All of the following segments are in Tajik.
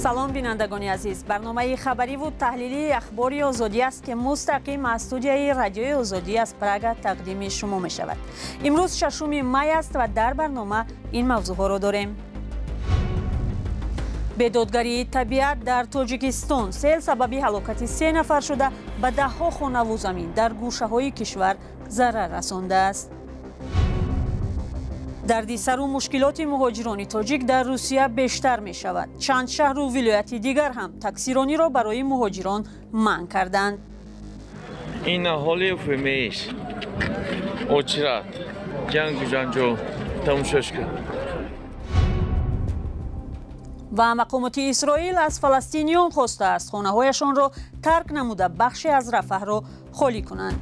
Салом, бинандагони азиз. Барномаи хабариву таҳлилии Ахбори Озодӣ аст, ки мустақим аз студияи Радиои Озодӣ аз Прага тақдими шумо мешавад. Имрӯз 6 май аст ва дар барнома ин мавзӯъҳоро дорем: бедодгарии табиат дар Тоҷикистон, сел сабаби ҳалокати се нафар шуда, ба даҳҳо хонаву замин дар гӯшаҳои кишвар зарар расондааст. Дардисару мушкилоти муҳоҷирони тоҷик дар Русия бештар мешавад. Чанд шаҳру вилояти дигар ҳам таксирониро барои муҳоҷирон манъ карданд. Ин аҳоли ФМС очрат ҷангу ҷанҷол тамошош кун. Ва мақомоти Исроил аз фаластиниён хостааст, хонаҳояшонро тарк намуда, бахше аз Рафаҳро холӣ кунанд.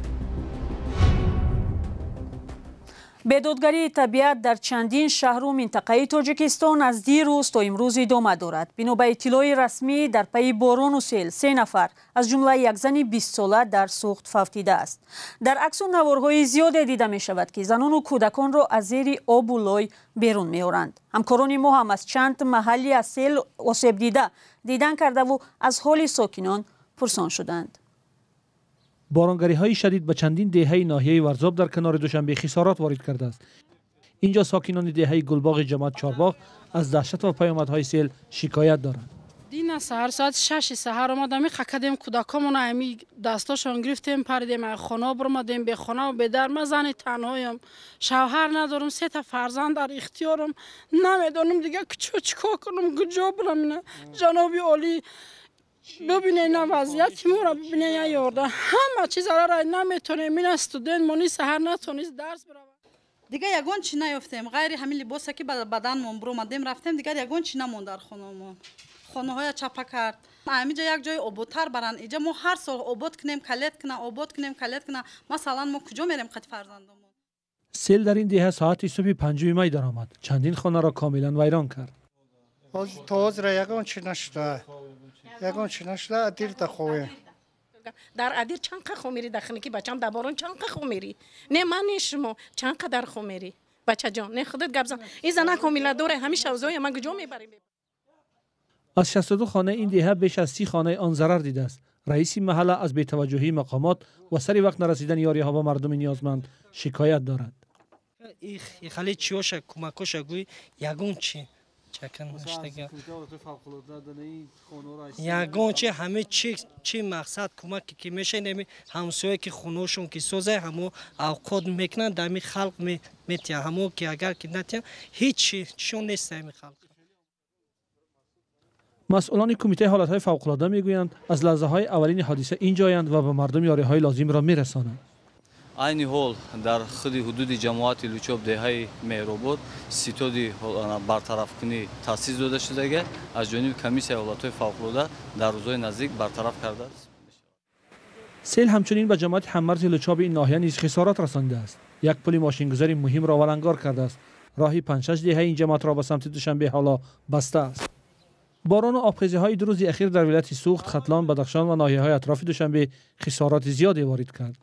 Бедодгарии табиат дар чандин шаҳру минтақаи Тоҷикистон аз дирӯз то имрӯз идома дорад. Бино ба иттилои расмӣ, дар пайи борону сел се нафар, аз ҷумла як зани 20сола, дар сӯхт фавтидааст. Дар аксу наворҳои зиёде дида мешавад, ки занону кӯдаконро аз зери обу лой берун меоранд. Ҳамкорони мо ҳам аз чанд маҳалли аз сел осебдида дидан кардаву аз ҳоли сокинон пурсон шуданд. Боронгариҳои шадид ба чандин деҳаи ноҳияи Варзоб дар канори Душанбе хисорот ворид кардааст. Инҷо сокинони деҳаи Гулбоғи ҷамоат Чорбоғ аз даҳшат ва паёмадҳои сел шикоят доранд. Дина саҳар соати 6-и саҳар омадам, қакадем кӯдакомона, ами дастошон гирифтем, паридем, ай хона биромадем, бехонаву бедар. Ман зани танҳоям, шавҳар надорам, сета фарзанд дар ихтиёрам. Намедонам дига куҷо, чӣ кор кунам, куҷо бирам. Ина, ҷаноби олӣ, бибинед, ина вазъияти моро бибинед, я ёрда. Ҳама чиз зарара, наметонем. Ина студент мони, саҳар натонист дарс биравад. Дигар ягон чӣ наёфтем, ғайри ҳамин либосе, ки ба баданмон биромадем, рафтем. Дигар ягон чӣ намонд дар хонамон. Хонаҳоя чапа кард. Ҳаминҷа як ҷои ободтар баранд. Иҷа мо ҳар сол обод кунем, калет кунам, обод кунем, калет кунам. Масалан, мо куҷо мерем қати фарзандомон? Сел дар ин деҳа соати субҳи 5 май даромад, чандин хонаро комилан вайрон кард. То ҳозира ягон чӣ нашуда, ягон чӣ нашуда. Адирда ховем. Дар адир чанд қа хо мери? Дар хинаки бачам, дар борон чанд қа хо мери? Не, ман не, шумо чанд қадар хо мери, бачаҷон? Не, худат гап зан. Ин занак ҳомиладоре, ҳамин шавзоя ман куҷо мебарем? Аз 62 хонаи ин деҳа беш аз 30 хонаи он зарар дидааст. Раиси маҳалла аз бетаваҷҷӯҳии мақомот ва сари вақт нарасидани ёриҳо ба мардуми ниёзманд шикоят дорад. Хали чиёша, кӯмакоша гӯй, ягон чи чакан наштага, ягон чи. Ҳаме чи, чи мақсад кӯмаке ки мешавад, ами ҳамсоя, ки хоношон ки соза, ҳамо авқот мекунанд, ами халқ метиҳанд. Ҳамо ки агар ки натиҳанд, ҳеҷ чишон нест ами халқ. Масъулони Кумитаи ҳолатҳои фавқулода мегӯянд, аз лаҳзаҳои аввалини ҳодиса инҷоянд ва ба мардум ёриҳои лозимро мерасонанд. Айни ҳол дар худи ҳудуди ҷамоати Лучоб, деҳаи Меҳробод, ситоди бартарафкунӣ таъсис дода шудага аз ҷониби Комиссияи ҳолатҳои фавқулода, дар рӯзҳои наздик бартараф кардааст. Сел ҳамчунин ба ҷамоати ҳаммарзи Лучоби ин ноҳия низ хисорот расонидааст. Як пули мошингузари муҳимро валангор кардааст. Роҳи панҷшаш деҳаи ин ҷамоатро ба самти Душанбе ҳоло баста аст. Борону обхезиҳои 2 рӯзи ахир дар вилояти Суғд, Хатлон, Бадахшон ва ноҳияҳои атрофи Душанбе хисороти зиёде ворид кард.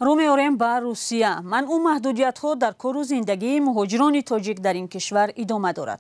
Рӯ меорем ба Русия. Манъу маҳдудиятҳо дар кору зиндагии муҳоҷирони тоҷик дар ин кишвар идома дорад.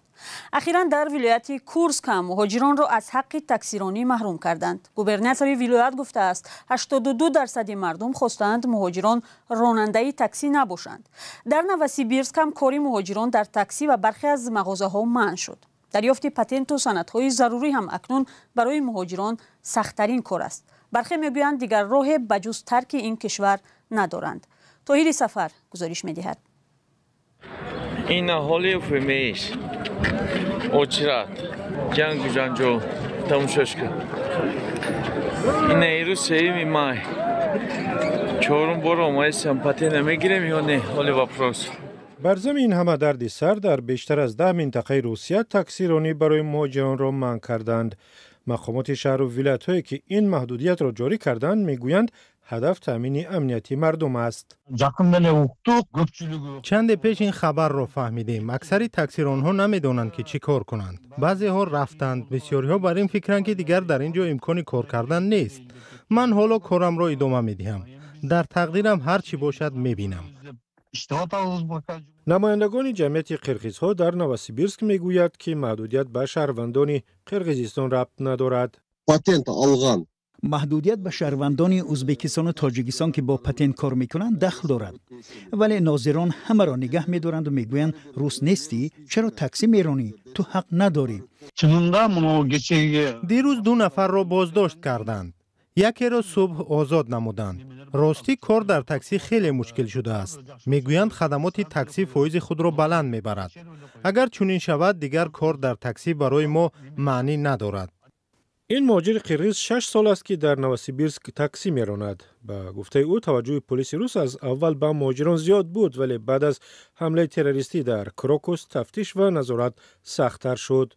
Ахиран дар вилояти Курск ҳам муҳоҷиронро аз ҳаққи таксиронӣ маҳрум карданд. Губернатори вилоят гуфтааст, 82 дарсади мардум хостаанд муҳоҷирон ронандаи таксӣ набошанд. Дар Новосибирск ҳам кори муҳоҷирон дар таксӣ ва бархе аз мағозаҳо манъ шуд. Дарёфти патенту санадҳои зарурӣ ҳам акнун барои муҳоҷирон сахттарин кор аст. Бархе мегӯянд, дигар роҳе ба ҷуз тарки ин кишвар надоранд. Тоҳири Сафар гузориш медиҳад. Ин аҳоли ФМС очрат ҷангу ҷанҷол тамошош кун. Ина ирӯз 3 май, чорум бор омаисам, патент намегирем ё не, ҳоли вопрос. Бар зами ин ҳама дарди сар, дар бештар аз 10 минтақаи Русия таксиронӣ барои муҳоҷиронро манъ карданд. Мақомоти шаҳру вилоятҳое, ки ин маҳдудиятро ҷорӣ карданд, мегӯянд, ҳадаф таъмини амнияти мардум аст. Чанде пеш ин хабарро фаҳмидем. Аксари таксиронҳо намедонанд, ки чӣ кор кунанд. Баъзеҳо рафтанд, бисёриҳо бар ин фикранд, ки дигар дар ин ҷо имкони кор кардан нест. Ман ҳоло корамро идома медиҳам. Дар тақдирам ҳар чӣ бошад, мебинам. Намояндагони ҷамъияти қирғизҳо дар Новосибирск мегӯяд, ки маҳдудият ба шаҳрвандони Қирғизистон рабт надорад. Патент алған Маҳдудият ба шаҳрвандони Ӯзбекистону Тоҷикистон, ки бо патент кор мекунанд, дахл дорад. Вале нозирон ҳамаро нигаҳ медоранду мегӯянд: рус нестӣ, чаро таксӣ меронӣ, ту ҳақ надорӣ. Дирӯз 2 нафарро боздошт карданд, якеро субҳ озод намуданд. Ростӣ, кор дар таксӣ хеле мушкил шудааст. Мегӯянд, хадамоти таксӣ фоизи худро баланд мебарад. Агар чунин шавад, дигар кор дар таксӣ барои мо маънӣ надорад. Ин муҳоҷири қирғиз 6 сол аст, ки дар Новосибирск таксӣ меронад. Ба гуфтаи ӯ, таваҷҷӯҳи полиси рус аз аввал ба муҳоҷирон зиёд буд, вале баъд аз ҳамлаи террористӣ дар Крокус тафтиш ва назорат сахттар шуд.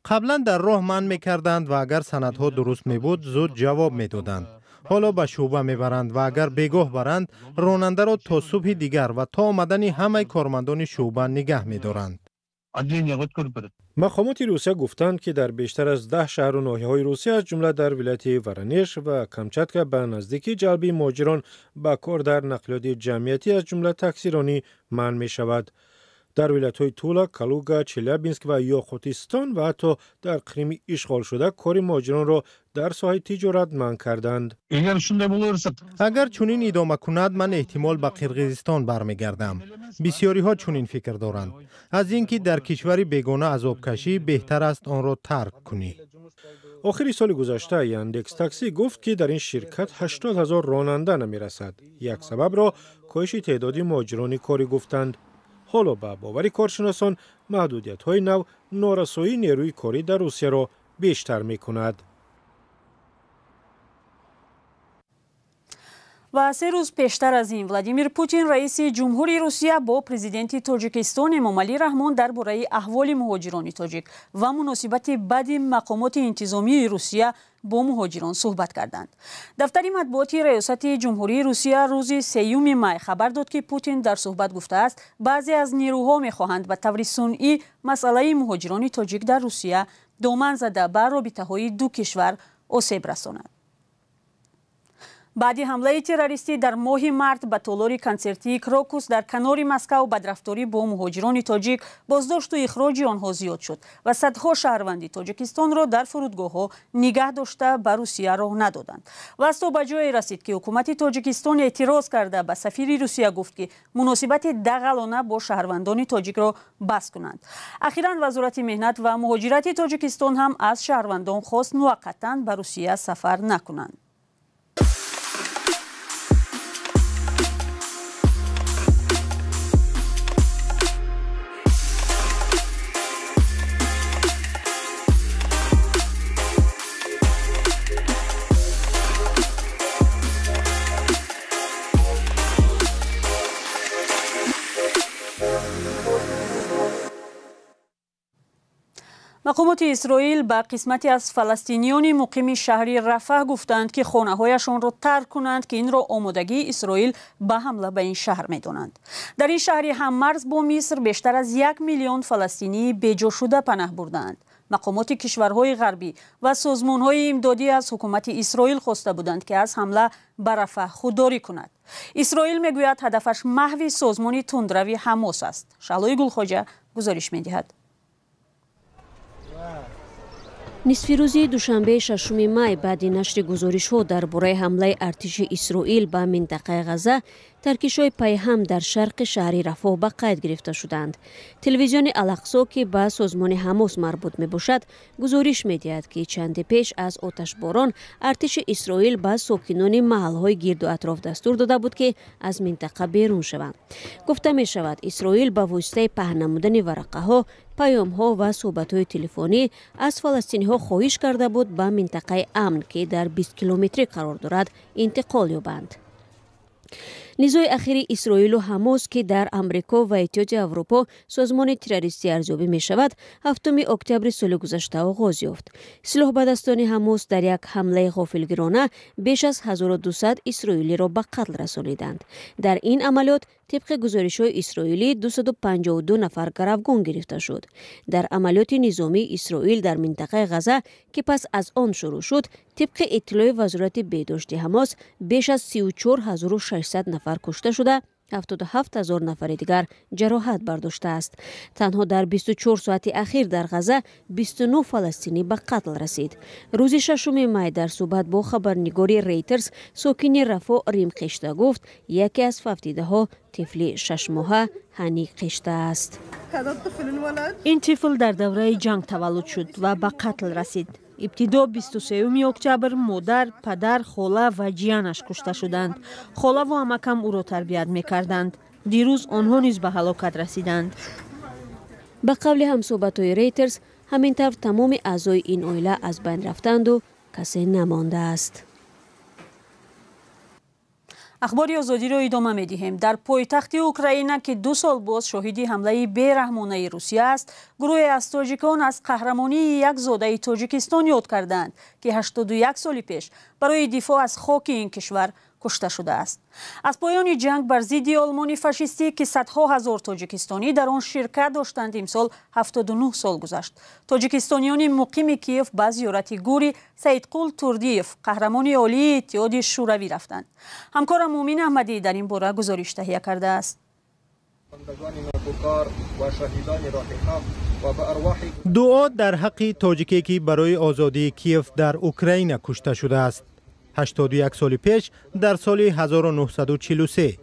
Қаблан дар роҳ манъ мекарданд ва агар санадҳо дуруст мебуд, зуд ҷавоб медоданд. Ҳоло ба шӯъба мебаранд ва агар бегоҳ баранд, ронандаро то субҳи дигар ва то омадани ҳамаи кормандони шӯъба нигаҳ медоранд. Мақомоти Русия гуфтанд, ки дар бештар аз 10 шаҳру ноҳияҳои Русия, аз ҷумла дар вилояти Воронеж ва Камчатка, ба наздикӣ ҷалби муҳоҷирон ба кор дар нақлиёти ҷамъиятӣ, аз ҷумла таксиронӣ, манъ мешавад. Дар вилоятҳои Тула, Калуга, Челябинск ва Ёқутистон ва ҳатто дар Қрими ишғолшуда кори муҳоҷиронро дар соҳаи тиҷорат манъ карданд. Агар чунин идома кунад, ман эҳтимол ба Қирғизистон бармегардам. Бисёриҳо чунин фикр доранд. Аз ин ки дар кишвари бегона азобкашӣ, беҳтар аст онро тарк кунӣ. Охири соли гузашта Яндекс Такси гуфт, ки дар ин ширкат 80 ҳазор ронанда намерасад. Як сабабро коҳиши теъдоди муҳоҷирони корӣ гуфтанд. Ҳоло ба бовари коршиносон, маҳдудиятҳои нав норасоии нерӯи корӣ дар Русияро бештар мекунад. Ва 3 рӯз пештар аз ин Владимир Путин, раиси ҷумҳури Русия, бо президенти Тоҷикистон Эмомалӣ Раҳмон дар бораи аҳволи муҳоҷирони тоҷик ва муносибати бади мақомоти интизомии Русия бо муҳоҷирон суҳбат карданд. Дафтари матбуоти раёсати ҷумҳурии Русия рӯзи 3 май хабар дод, ки Путин дар суҳбат гуфтааст, баъзе аз нерӯҳо мехоҳанд ба таври сунъӣ масъалаи муҳоҷирони тоҷик дар Русия доман зада ба робитаҳои ду кишвар осеб расонанд. Баъди ҳамлаи террористӣ дар моҳи март ба толори консертии Крокус дар канори Москав, бадрафторӣ бо муҳоҷирони тоҷик, боздошту ихроҷи онҳо зиёд шуд ва садҳо шаҳрванди Тоҷикистонро дар фурудгоҳҳо нигаҳ дошта ба Русия роҳ надоданд. Ваз то ба ҷое расид, ки ҳукумати Тоҷикистон эътироз карда ба сафири Русия гуфт, ки муносибати дағалона бо шаҳрвандони тоҷикро бас кунанд. Ахиран Вазорати меҳнат ва муҳоҷирати Тоҷикистон ҳам аз шаҳрвандон хост муваққатан ба Русия сафар накунанд. Мақомоти Исроил ба қисмате аз фаластиниёни муқими шаҳри Рафаҳ гуфтанд, ки хонаҳояшонро тарк кунанд, ки инро омодагии Исроил ба ҳамла ба ин шаҳр медонанд. Дар ин шаҳри ҳаммарз бо Миср бештар аз 1 миллион фаластинии беҷошуда панаҳ бурдаанд. Мақомоти кишварҳои ғарбӣ ва созмонҳои имдодӣ аз ҳукумати Исроил хоста буданд, ки аз ҳамла ба Рафаҳ худдорӣ кунад. Исроил мегӯяд, ҳадафаш маҳви созмони тундрави Ҳамос аст. Шаҳлои Гулхоҷа гузориш медиҳад. Нисфи рӯзи душанбе 6 май баъди нашри гузоришҳо дар бораи ҳамлаи артиши Исроил ба минтақаи Ғаза, таркишҳои пайҳам дар шарқи шаҳри Рафоҳ ба қайд гирифта шуданд. Телевизиони Алақсо, ки ба созмони Ҳамос марбут мебошад, гузориш медиҳад, ки чанде пеш аз оташборон артиши Исроил ба сокинони маҳалҳои гирду атроф дастур дода буд, ки аз минтақа берун шаванд. Гуфта мешавад, Исроил ба воситаи паҳн намудани варақаҳо, паёмҳо ва суҳбатҳои телефонӣ аз фаластиниҳо хоҳиш карда буд ба минтақаи амн, ки дар 20 километрӣ қарор дорад, интиқол ёбанд. Низои ахири Исроилу Ҳамос, ки дар Амрико ва Иттиҳоди Аврупо созмони террористӣ арзёбӣ мешавад, 7 октябри соли гузашта оғоз ёфт. Силоҳбадастони Ҳамос дар як ҳамлаи ғофилгирона беш аз 1200 исроилиро ба қатл расониданд. Дар ин амалиёт тибқи гузоришҳои исроилӣ 252 нафар гаравгон гирифта шуд. Дар амалиёти низомии Исроил дар минтақаи Ғаза, ки пас аз он шурӯъ шуд, Тибқи иттилои Вазорати беҳдошти Ҳамос, беш аз 34600 нафар кушта шуда, 77000 нафари дигар ҷароҳат бардоштааст. Танҳо дар 24 соати ахир дар Ғаза 29 фаластинӣ ба қатл расид. Рӯзи 6 май дар суҳбат бо хабарнигори Рейтерс сокини Рафо Рим Қишта гуфт, яке аз фавтидаҳо тифли шашмоҳа Ҳани Қишта аст. Ин тифл дар давраи ҷанг таваллуд шуд ва ба қатл расид. Ибтидо 23 октябр модар, падар, хола ва ҷиянаш кушта шуданд. Холаву амакам ӯро тарбият мекарданд. Дирӯз онҳо низ ба ҳалокат расиданд. Ба қавли ҳамсӯҳбатҳои Рейтерс, ҳамин тавр тамоми аъзои ин оила аз байн рафтанду касе намондааст. Ахбори Озодиро идома медиҳем. Дар пойтахти Украина, ки 2 сол боз шоҳиди ҳамлаи бераҳмонаи Русия аст, гурӯҳе аз тоҷикон аз қаҳрамонии як зодаи Тоҷикистон ёд кардаанд, ки 81 соли пеш барои дифоъ аз хоки ин кишвар кушта шудааст. Аз поёни ҷанг бар зидди олмони фашистӣ, ки садҳо ҳазор тоҷикистонӣ дар он ширкат доштанд, имсол 79 сол гузашт. Тоҷикистониёни муқими Киев ба зиёрати гури Саидқул Турдиев, қаҳрамони олии Иттиҳоди Шӯравӣ, рафтанд. Ҳамкорам Мумин Аҳмадӣ дар ин бора гузориш таҳия кардааст. Дуо дар ҳаққи тоҷике, ки барои озодии Киев дар Украина кушта шудааст. 81 соли пеш дар соли 1943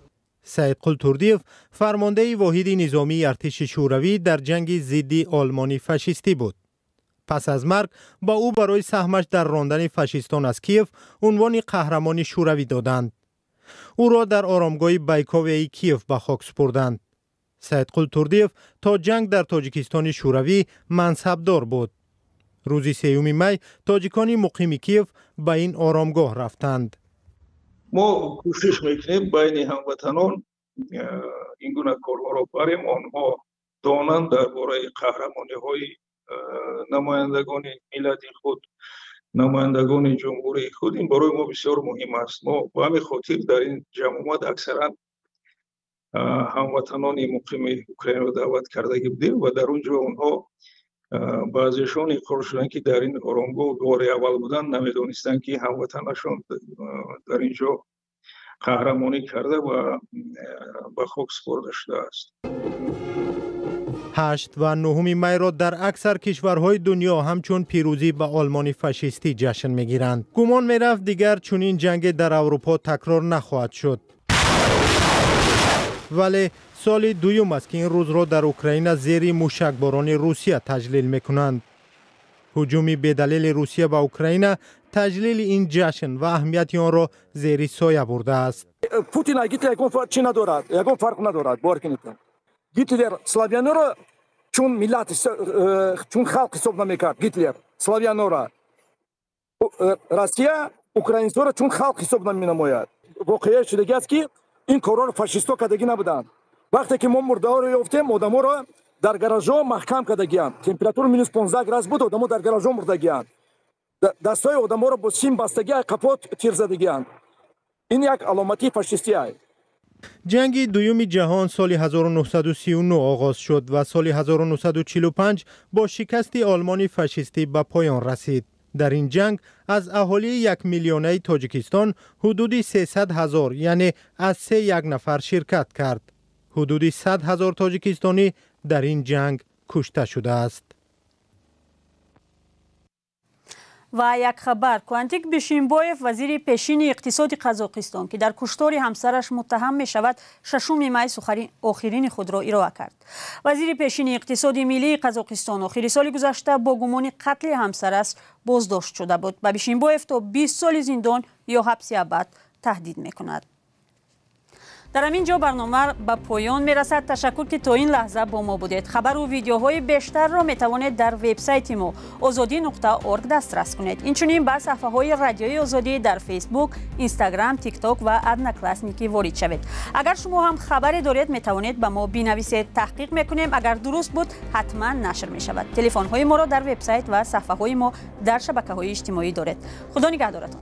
Саидқул Турдиев фармондеҳи воҳиди низомии артиши Шӯравӣ дар ҷанги зидди олмони фашистӣ буд. Пас аз марг ба ӯ барои саҳмаш дар рондани фашистон аз Киев унвони қаҳрамони Шӯравӣ доданд. Ӯро дар оромгоҳи Байковияи Киев ба хок супурданд. Саидқул Турдиев то ҷанг дар Тоҷикистони Шӯравӣ мансабдор буд. Рӯзи 3 май тоҷикони муқими Киев ба ин оромгоҳ рафтанд. Мо кӯшиш мекунем байни ҳамватанон ин гуна корҳоро барем, онҳо донанд дар бораи қаҳрамониҳои намояндагони миллати худ, намояндагони ҷумҳурии худ. Ин барои мо бисёр муҳим аст. Мо ба ҳамин хотир дар ин ҷамъомад аксаран ҳамватанони муқими Украинаро даъват кардагӣ будем ва дар он ҷо онҳо баъзешон иқрор шуданд, ки дар ин оромгоҳ бори аввал буданд, намедонистанд, ки ҳамватанашон дар ин ҷо қаҳрамонӣ карда ва ба хок супурда шудааст. 8 ва 9 майро дар аксар кишварҳои дунё ҳамчун пирӯзӣ ба олмони фашистӣ ҷашн мегиранд. Гумон мерафт, дигар чунин ҷанге дар Аврупо такрор нахоҳад шуд. Вале соли дуюм аст, ки ин рӯзро дар Украина зери мушакборони Русия таҷлил мекунанд. Ҳуҷуми бедалели Русия ба Украина таҷлили ин ҷашн ва аҳамияти онро зери соя бурдааст. Путин а Гитлер ягон чӣ надорад, ягон фарқ надорад. Бовар кунед, Гитлер славяноро чун миллат, чун халқ ҳисоб намекард. Гитлер славяноро, Россия украинсоро чун халқ ҳисоб наменамояд. Воқеа шудагӣ аст, ки ин корҳоро фашистҳо кардагӣ набуданд. Вақте ки мо мурдаҳоро ёфтем, одаморо дар гаражҳо маҳкам кардагианд. Температура минус 15 градус буд, одамо дар гаражҳо мурдагианд. Дастҳои одаморо бо сим бастагӣ, қапот тир задагианд. Ин як аломати фашистӣ. Ҷанги дуюми ҷаҳон соли 1939 оғоз шуд ва соли 1945 бо шикасти олмони фашистӣ ба поён расид. Дар ин ҷанг аз аҳолии 1 миллионаи Тоҷикистон ҳудуди 300 ҳазор, яъне аз 3 як нафар ширкат кард. Ҳудуди 100 ҳазор тоҷикистонӣ дар ин ҷанг кушта шудааст. Ва як хабар. Куантик Бишимбоев, вазири пешини иқтисоди Қазоқистон, ки дар куштори ҳамсараш муттаҳам мешавад, 6 май сухани охирини худро ироа кард. Вазири пешини иқтисоди миллии Қазоқистон охири соли гузашта бо гумони қатли ҳамсараш боздошт шуда буд. Ба Бишимбоев то 20 соли зиндон ё ҳабси абад таҳдид мекунад. Дар ҳамин ҷо барнома ба поён мерасад. Ташаккур, ки то ин лаҳза бо мо будед. Хабару видеоҳои бештарро метавонед дар вебсайти мо ozodi.org дастрас кунед. Инчунин ба саҳфаҳои Радиои Озодӣ дар Фейсбук, Инстаграм, Тикток ва Одноклассники ворид шавед. Агар шумо ҳам хабаре доред, метавонед ба мо бинависед. Таҳқиқ мекунем, агар дуруст буд, ҳатман нашр мешавад. Телефонҳои моро дар вебсайт ва саҳфаҳои мо дар шабакаҳои иҷтимоӣ доред. Худо нигаҳдоратон.